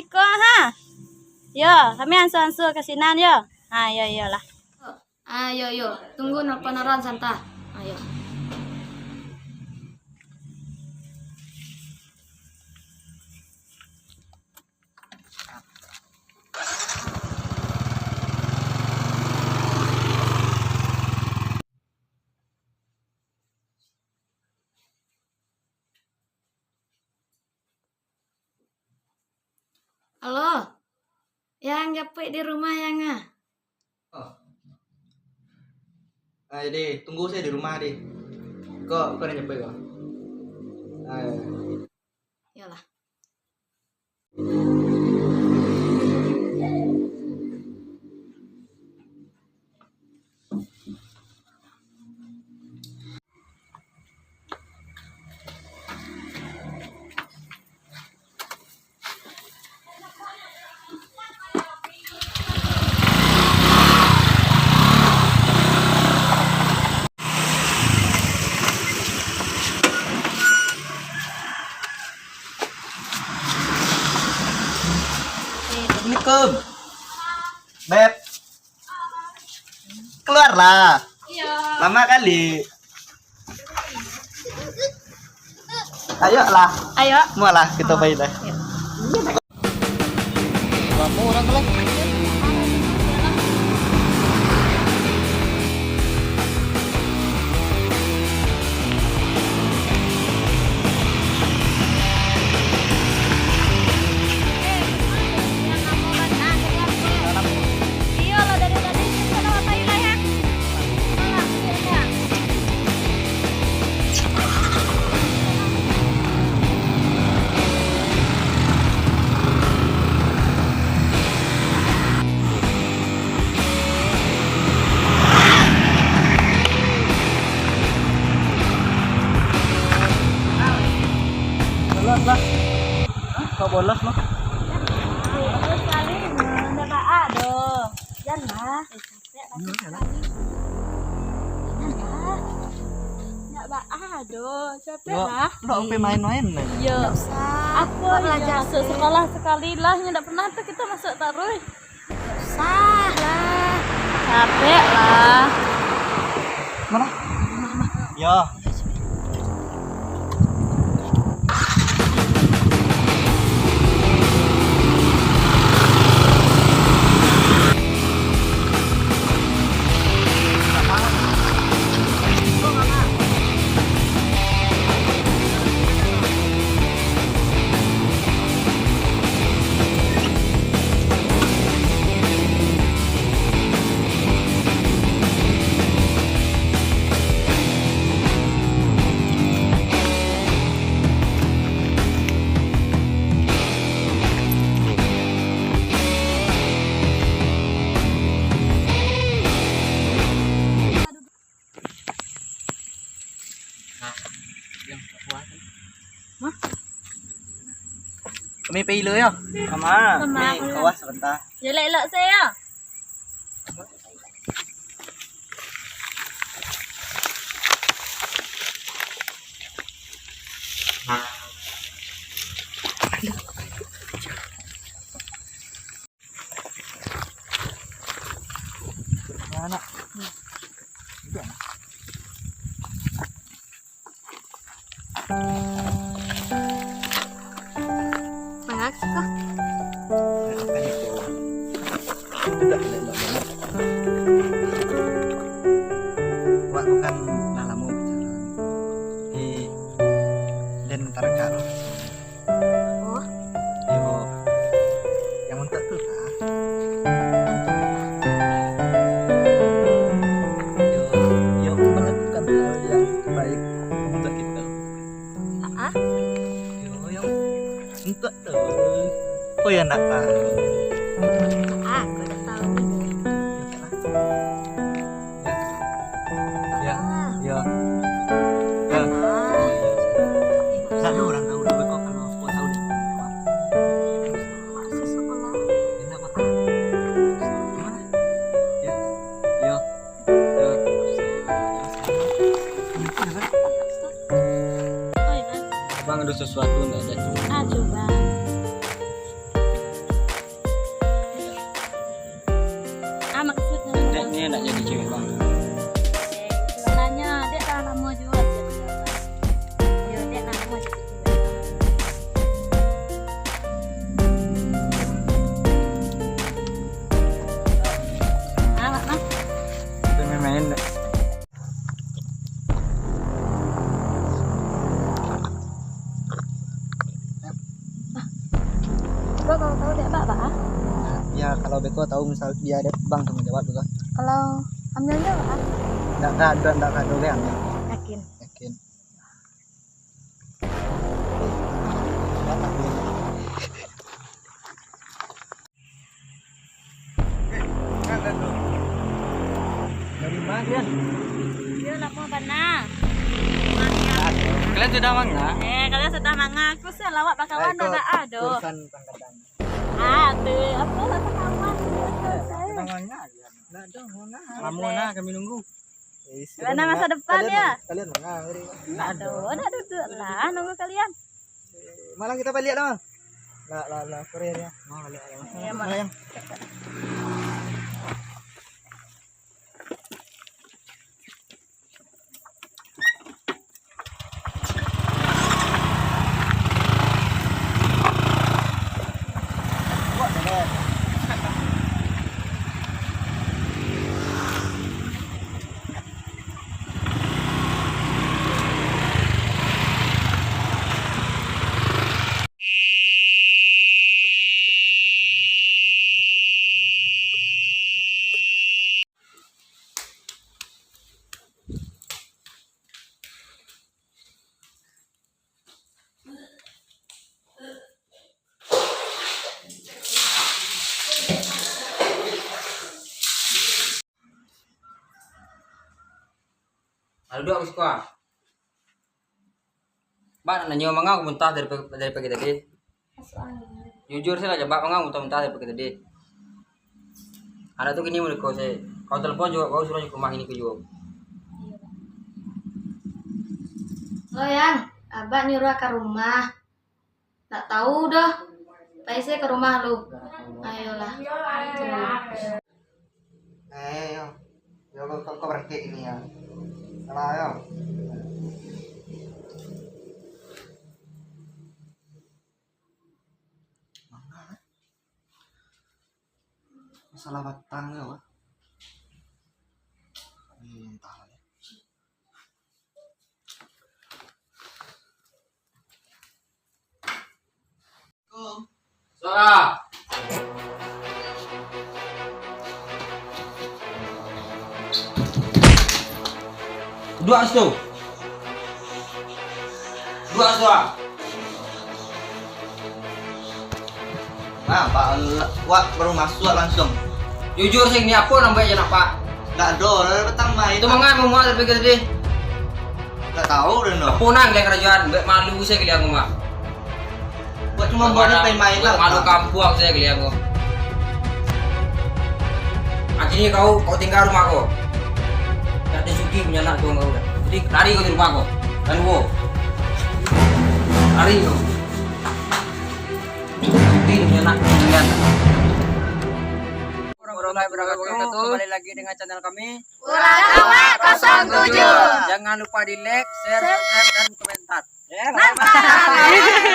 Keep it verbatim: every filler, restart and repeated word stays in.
Iko ha. Yo, kami ansua-ansua ka sinan yo. Ha, yo, iyolah. Ah, yo, yo. Tunggu nelpon urang santa. Ah, yo. Halo, yang japuik di rumah yang ah? Oh. Ah, jadi tunggu sajo di rumah, di. Ko, ko nan japuik ko. Ah, yo. Iyolah. Assalamualaikum. Beb. Keluarlah. Iya. Lama kali. Ayolah. Ayo. Mualah, kita pergi lah. Ayo. Lama orang kelas. Bolos lah. Hah? Kok bolos, Bang? Bolos kali, ndak baa doh. Janlah. Ndak baa doh, capek lah. Lo ape main-main nih? Yo. Ndak usah. Apo yo, masuk sekolah sekali lah, nyo ndak pernah tu kita masuk taruih. Ndak usah lah. Capek lah. Mana? Yo. Kami pai dulu yo. Sama. Sama. Pai ka bawah sabanta. Yo, elok-elok sajo. Anak. Mangak siko? Wak bukan lah lamo bicara. Di den tarangka. Oh. Yo, yang untuak tu lah. Yo, yo melakukan hal yang baik untuak kita. Ah? Yo, yang untuak tu. Oh ya, nak tahu. Ah, aku dah tahu ni. Ya, ya. Ya. Ndak ado urang tahu doh, beko kalau kau tahu deh. Masih sekolah. Ya, ndak apa-apa. Gimana? Ya. Ya. Ya. Abang ada sesuatu ndak ada? Ah, coba. Beko, kalau tahu dek abak, baa? Ya, kalau beko tahu misal dia ada bang tanggung jawab tu kan. Kalau ambilnyo, baa? Ndak ka ado, ndak ka ado, kan? Yakin? Yakin. Dari mana dia? Dia lamo bana. Kalian sudah manga? Eh, kalian sudah manga. Aku sih lawak bakawan dah, baa doh. Ah, tu. Apa lah kawan? Sudah manga. Lamo nah kami nunggu. Karena masa depan kalian, ya. Kalian manga, ngeri. Aduh, nak duduk lah, nunggu kalian. Malam kita balik lah, Mang. Lah, lah, lah, sore ya. Mang, balik, balik. Iya, Mang. Malam. Aduh, duduak siko ah. Bak nak nanyo, manga kau muntah dari, dari pagi tadi? Jujur sajolah, Bak, manga kau muntah-muntah dari pagi tadi? Anak tu kini muriko se. Kau telepon juo, kau suruah ka rumah kini ko juo. Oh, Yang, Abak nyuruah ka rumah. Ndak tahu doh. Pai se ka rumah lu. Ayolah. Eh, yo. Yo, kau, kau, kau barangkek kini, yo. Salah, yo. Masalah batang yo, Pak. Eh, entah lah, yo. Suara. Duduak situ. Duduak situ, ah. Nah, Pak, wak baru masuak langsuang. Jujur, Sing, ni apo nan buek jo anak Pak? Ndak ado, lah patang main. Tu manga mamuak dari pagi tadi? Ndak tahu doh, no. Apo nan kalian karajoan? Buek malu se kalian ko, Mak. Buek cuma buek main-main lah, malu kampuang se kalian ko. Akhirnyo kau, kau tingga rumah ko. Ndak ado sudi punyo anak tu kau dah. Jadi, lari kau dari rumah ko. Kan wo. Lari kau. Warahmatullahi wabarakatuh. Kembali lagi dengan channel kami, Urang Awak kosong tujuh. Jangan lupa di like, share, subscribe, dan komentar. Mantap.